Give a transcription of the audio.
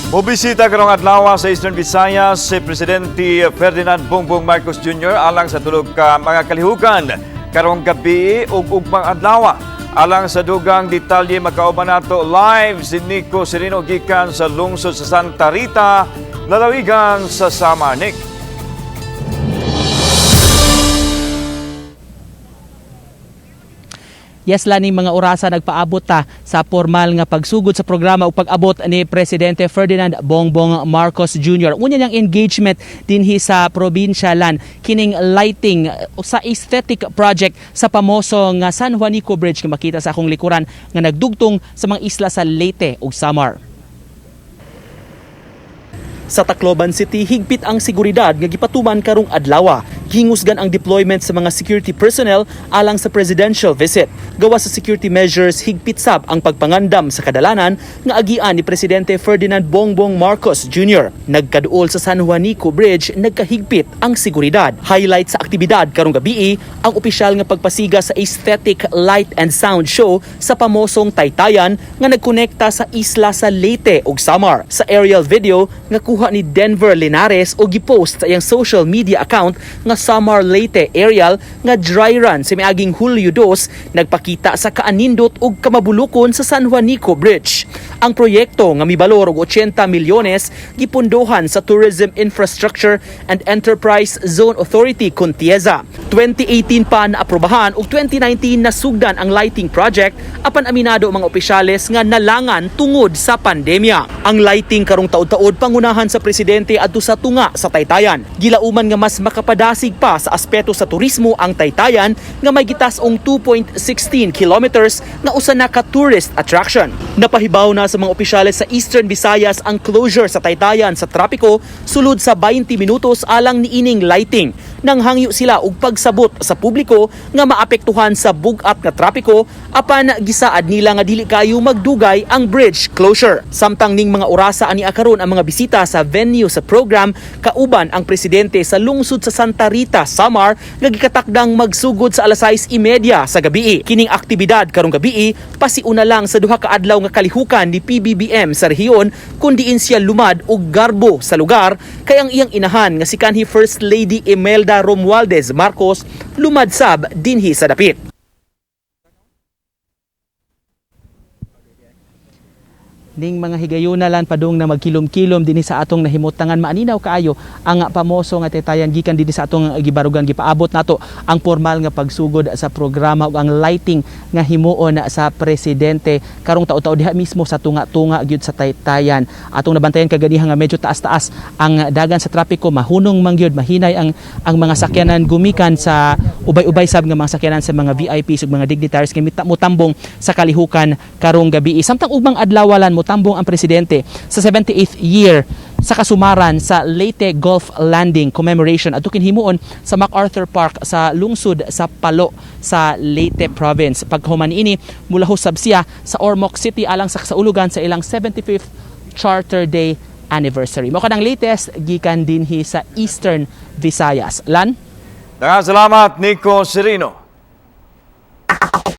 Mobisita karong adlaw sa Eastern Visayas si Presidente Ferdinand Bongbong Marcos Jr. alang sa tulo ka mga kalihukan karong gabi ug ugmang adlaw. Alang sa dugang detalye, makauban nato live si Nico Serino gikan sa lungsod sa Santa Rita, lalawigan sa Samar. Nick. Yes, laning mga orasa nagpaabot ta sa formal nga pagsugod sa programa o pag-abot ni Presidente Ferdinand Bongbong Marcos Jr. Unya niyang engagement dinhi sa probinsya, Lan, kining lighting sa aesthetic project sa pamoso nga San Juanico Bridge nga makita sa akong likuran nga nagdugtong sa mga isla sa Leyte ug Samar. Sa Tacloban City, higpit ang seguridad nga gipatuman karong adlawa. Gihingusgan ang deployment sa mga security personnel alang sa presidential visit. Gawas sa security measures, higpit sab ang pagpangandam sa kadalanan nga agian ni Presidente Ferdinand Bongbong Marcos Jr. Nagkaduol sa San Juanico Bridge, nagkahigpit ang seguridad. Highlight sa aktibidad karong gabii ang opisyal nga pagpasiga sa aesthetic light and sound show sa pamosong Taytayan nga nagkonekta sa isla sa Leyte ug Samar. Sa aerial video nga kuha ni Denver Linares o gipost sa iyang social media account nga Samar Leyte Aerial nga dry run sa miaging Hulyo 2, nagpakita sa kaanindot ug kamabulukon sa San Juanico Bridge. Ang proyekto nga mibalor og 80 milyones gipondohan sa Tourism Infrastructure and Enterprise Zone Authority kon TIEZA. 2018 pa naaprobahan ug 2019 nasugdan ang lighting project, apan aminado ang mga opisyales nga nalangan tungod sa pandemya. Ang lighting karong taud-taud pangunahan sa presidente adto sa tunga sa Taytayan. Gilauman nga mas makapadasig pa sa aspeto sa turismo ang Taytayan nga may gitas-ong 2.16 kilometers nga usa na ka tourist attraction. Napahibaw na sa mga opisyales sa Eastern Visayas ang closure sa Taytayan sa trapiko sulod sa 20 minutos alang niining lighting. Nang hangyo sila og pagsabot sa publiko nga maapektuhan sa bug-at nga trapiko, apan gisaad nila nga dili kayo magdugay ang bridge closure. Samtang ning mga orasa ani karon ang mga bisita sa venue sa program kauban ang presidente sa lungsod sa Santa Rita, Samar, nga gikatakdang magsugod sa alas 6:30 sa gabii. Kining aktibidad karong gabii pasiuna lang sa duha ka adlaw nga kalihukan ni PBBM sa rehiyon kun diin siya lumad og garbo sa lugar kay ang iyang inahan nga si kanhi First Lady Imelda Romualdez Marcos lumad sab dinhi sa dapit. Ning mga higayuna, Lan, padung na magkilom-kilom dinhi sa atong nahimutangan, maaninaw kaayo ang pamoso nga Taytayan gikan dinhi sa atong gibarugan. Gipaabot nato ang formal nga pagsugod sa programa ug ang lighting nga himuon sa presidente karong taud-taud diha mismo sa tunga-tunga gyud sa Taytayan. Atong nabantayan kaganiha nga medyo taas-taas ang dagan sa trapiko, mahunong man gyud, mahinay ang mga sakyanan gumikan sa ubay-ubay sab nga mga sakyanan sa mga VIPs ug mga dignitaries nga mutambong sa kalihukan karong gabi. Samtang ugmang adlaw, Lan, motambong ang presidente sa 78th year sa kasumaran sa Leyte Gulf Landing commemoration adto himuon sa MacArthur Park sa lungsod sa Palo sa Leyte Province. Pagkahuman ini, mulahos sab siya sa Ormoc City alang sa kasaulugan sa ilang 75th Charter Day anniversary. Mao kanang latest gikan dinhi sa Eastern Visayas. Lan? Daghang salamat, Nico Serino.